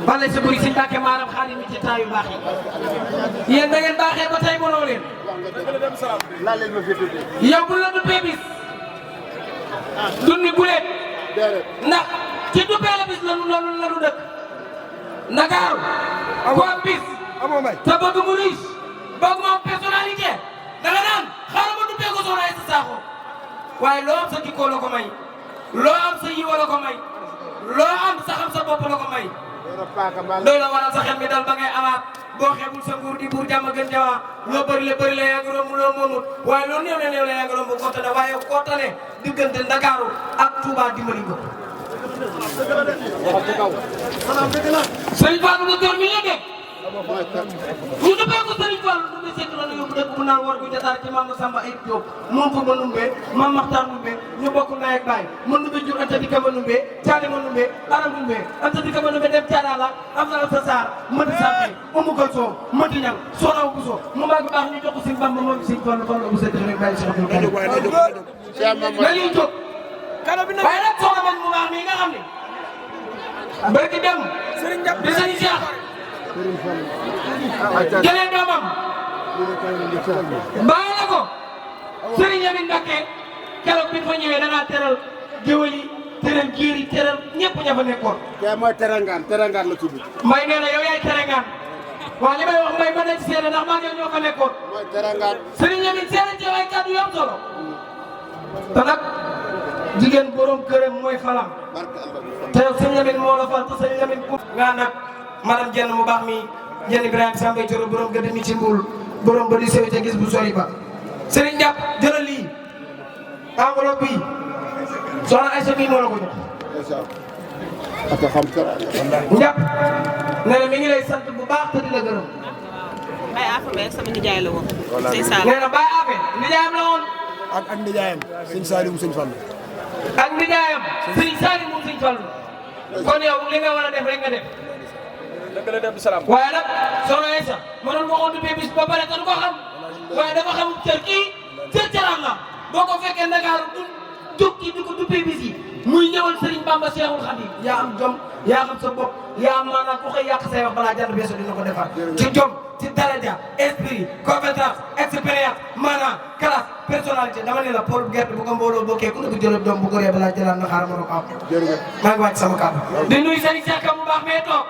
bale sa buri si Mbàkke maaram xaadim mi ci temps yu baax yi yéen da ngeen baaxee ba tey mënoo leen yow bu la duppee bis dunni guleet ndax ci duppee la bis lanu dëkk Ndakaaru ku am bis te bëgg mu riche bëgg mu am personnalité da nga naan xaaral ma duppee ko Soxna Aïssa Sakho waaye loo am sa jikkoo la ko may loo am sa yiwa la ko may loo am sa xam sa bopp la ko may doy la waral sa xel mi dal ba ngay amaat boo xeebul sa nguur di buur jàmm gën jawaa loo bëri la yaa ngi romb loo moomul waaye loo néew la yaa ngi romb kootane waaye kootane diggante Ndakaaru ak Touba dimbali ko Sëriñ Fallou docteur mi la dégg ñu duppee ko Sëriñ Fallou du may seetlu la yóbbu dëkk bu naan war gu jataar ci Mame Samba Ayib Diop moom fa ma numbee Mame Makhtar numbee ñu bokk ndey ak baay ma numbee jur Anta Dika ma numbee Caane ma numbee Aram numbee Anta Dika ma numbee dem Caadaala Abdoulaye Sassar Madi Sambi Oumou Kalsoom Madi Ñang Soxna Bousso mu mag baax ñu jox ko Sëriñ Bamba moom Sëriñ Fallou Fallou bu sëriñ rek bàyyi Cheikh Abdou Karim nañuy jóg waaye nag soxna man mu baax mii nga xam ne barki dem di sëriñ Cheikh jëlee doomam bàyyi na ko Serigne Amin Mbacké keroog bi fa ñëwee da ngaa teral géwël yi teral giir yi teral ñëpp ña fa nekkoon. kii mooy terangaan la tudd. Mbaye nee na yow yaay terangaan waaw li may wax Mbaye mën nañ ci seede ndax maa ngi ñoo fa nekkoon. mooy terangaan. Serigne Amin seede ci ay kàddu yu am solo te nag jigéen borom këram mooy falam te yow Serigne Amin moo la fal te Serigne Amin pour nga nag madame Jenn mu baax mi Jenn Ibrahima Sambay Coro borom gëdd mi ci Mbuul borom ba di sew te gis bu sori ba Serigne Ndiap jëlal lii enveloppe bi Soxna Aïssa bii moo la ko jox. Ndiap nee na mi ngi lay sant bu baax te di la gërëm. Baye Afe Mbaye sama nijaay la woon. nee na Baye Afe nijaayam la woon. ak nijaayam sëñ Saliou sëñ Fallou. ak nijaayam sëñ Saliou moom sëñ Fallou. kon yow li nga war a def rek nga def. dëgg la dem salaam. waaye nag Soxna Aïssa mënoon waxoon du bis ba pare te du ko xam waaye dafa xam cër kii cër cëram la boo ko fekkee Ndakaaru du jóg kii di ko duppee bis yi muy ñëwal Serigne Bamba Cheikhul Khadim yaa am jom yaa xam sa bopp yaa am maanaam ku xëy yàq say wax balaa jant beeso dina ko defar ci jom ci daraja esprit compétence expérience maanaam classe personnalité dama ne la Paul gerte bu ko mbooloo bokkee ku nekk jëloon doom bu ko ree balaa jëlaat na xaaral ma ko am maa ngi wàcc sama kàddu di nuyu Serigne Cheikh Ka mu baax mee toog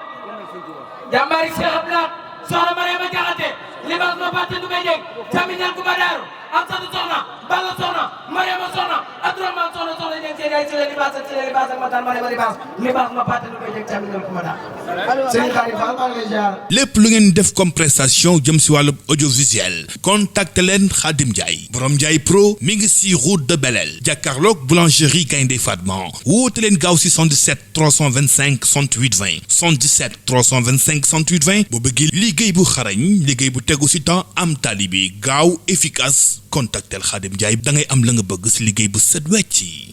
jàmbaari Cheikh Abdoulaye soxna Mariama Jaxate libaas ma batte du may dégg sami ñal ku ba daaru am satu soxna Balla soxna Mariama soxna Abdourahmane soxna soxna ñeen seen yaay sile libaas ak mataan Mariama libaas ma batte du may dégg sami ñal ku ba daaru Serigne Khadim Fall maa ngi lay ziar lépp lu ngeen def comme prestation jëm si wàllu audiovisuel contacte leen Khadim Ndiaye borom Ndiaye Pro mi ngi si route de Belel jàkkaarloog boulangerie Gaynde Fatma woote leen gaaw si 77 325 68 20 77 325 68 20 boo bëggee liggéey bu xarañ liggéey bu tegu si temps am talibi gaaw efficace contactel Khadim Ndiaye da ngay am la nga bëgg si liggéey bu set wecc